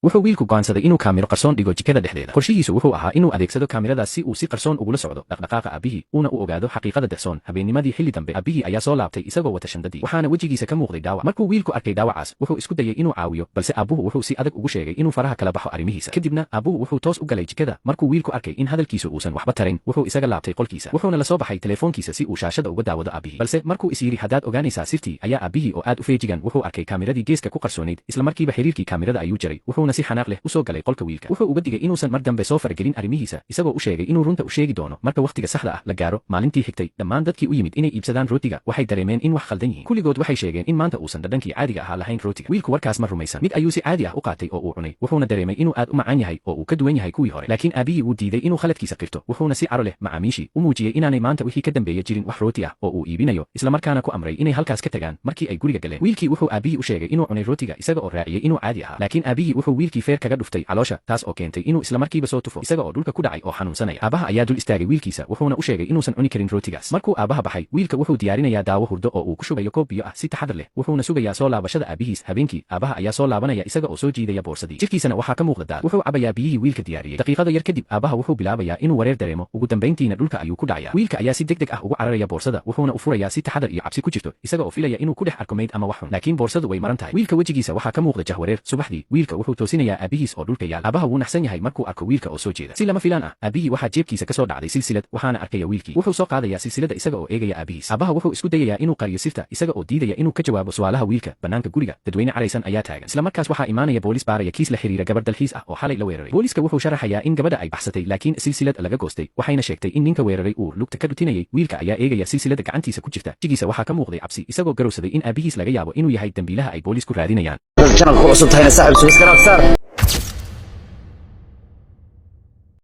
Wuxuu wiilku go'aansaday inuu kaamiro qarsoon dhigo jikada dhexdeeda. Qorshihiisu wuxuu ahaa inuu adeegsado kaamiradaas si uu si qarsoon ugula socdo dhaqdhaqaaqa aabbihii, uuna u ogaado xaqiiqada dahsoon. Habeennimadii xilli dambe, aabbihii ayaa soo laabtay isagoo wata shandadii, waxaana wejigiisa ka muuqday dhaawac. Markuu wiilku arkay dhaawacaas, wuxuu isku dayay inuu caawiyo, balse aabbuhu wuxuu si adag ugu sheegay inuu faraha kala baxo arrimihiisa. Kadibna aabbuhu wuxuu toos u galay jikada. Markuu wiilku arkay in hadalkiisu uusan waxba tarayn, wuxuu isaga laabtay qolkiisa, wuxuuna la soo baxay telefoonkiisa si uu shaashada uga daawado aabbihii. Balse markuu is yidhi haddaad ogaanaysaa sirtii, ayaa aabbihii oo aad u feejigan wuxuu arkay kaamiradii geeska ku qarsoonayd. Isla markiiba xiriirkii kaamirada ayuu jaray, wuxuuna si xanaaq leh usoo galay qolka wiilka. Wuxuu uga digay inuusan mar dambe soo faragelin arrimihiisa, isagoo u sheegay inuu runta u sheegi doono marka wakhtiga saxda ah la gaaro. Maalintii xigtay, dhammaan dadkii u yimid inay iibsadaan rootiga waxay dareemeen in wax khaldan yihiin. Kulligood waxay sheegeen in maanta uusan dhadhankii caadiga ahaa lahayn rootiga. Wiilku warkaas ma rumaysan. Mid ayuu si caadi ah u qaatay oo uu cunay, wuxuuna dareemay inuu aad u macaan yahay oo uu ka duwan yahay kuwii hore. Laakiin aabihii wuu diiday inuu khaladkiisa qirto, wuxuuna si caro leh macaamiishii u muujiyey inaanay maanta wixii ka dambeeya jirin wax rooti ah oo uu iibinayo, islamarkaana ku amray inay halkaas ka tagaan. Markii ay guriga galeen, wiilkii wuxuu aabihii u sheegay inuu cunay rootiga, isaga oo raaciyey inuu caadi ahaa. Laakiin aabihii wuxuu wiilkii feer kaga dhuftay caloosha, taas oo keentay inuu islamarkiiba soo tufo isaga oo dhulka ku dhacay oo xanuunsanaya. Aabaha ayaa dul istaagay wiilkiisa, wuxuuna u sheegay inuusan cuni karin rootigaas. Markuu aabaha baxay, wiilka wuxuu diyaarinayaa daawo hurdo oo uu ku shubayo koob biyo ah si taxadar leh, wuxuuna sugayaa soo laabashada aabihiis. Habeenkii aabaha ayaa soo laabanaya isaga oo soo jiidaya boorsadii, jirkiisana waxaa ka muuqda daal. Wuxuu cabayaa biyihii wiilka diyaariyey. Daqiiqado yar kadib, aabaha wuxuu bilaabayaa inuu wareer dareemo, ugu dambayntiina dhulka ayuu ku dhacaya. Wiilka ayaa si degdeg ah ugu cararaya boorsada, wuxuuna u furayaa si taxadar iyo cabsi ku jirto, isaga oo filaya inuu ku dhex arko mayd ama wax xun. Laakiin boorsadu way maran tahay. Wiilka wejigiisa waxaa ka muuqda jahwareer. Subaxdii, wiilka wuxuu toosinayaa aabihiis oo dhulka yaal. Aabaha wuu naxsan yahay markuu arko wiilka oo soo jeeda. Si lama filaan ah, aabihii waxaa jeebkiisa ka soo dhacday silsilad, waxaana arkaya wiilkii. Wuxuu soo qaadayaa silsilada isaga oo eegaya aabihiis. Aabaha wuxuu isku dayayaa inuu qariyo sirta, isaga oo diidaya inuu ka jawaabo su'aalaha wiilka. Bannaanka guriga, dadweyne caraysan ayaa taagan. Isla markaas waxaa imaanaya boolis baaraya kiis la xiriira gabar dalxiis ah oo xalay la weeraray. Booliska wuxuu sharaxayaa in gabadha ay baxsatay, laakiin silsilad laga goostay, waxayna sheegtay in ninka weeraray uu lugta ka dhutinayay. Wiilka ayaa eegaya silsilada gacantiisa ku jirta. Wejigiisa waxaa ka muuqday cabsi, isagoo garowsaday in aabihiis laga yaabo inuu yahay dembiilaha ay boolisku raadinayaan. Channel ku cusub tahayna, saaxiib, subscribe saar.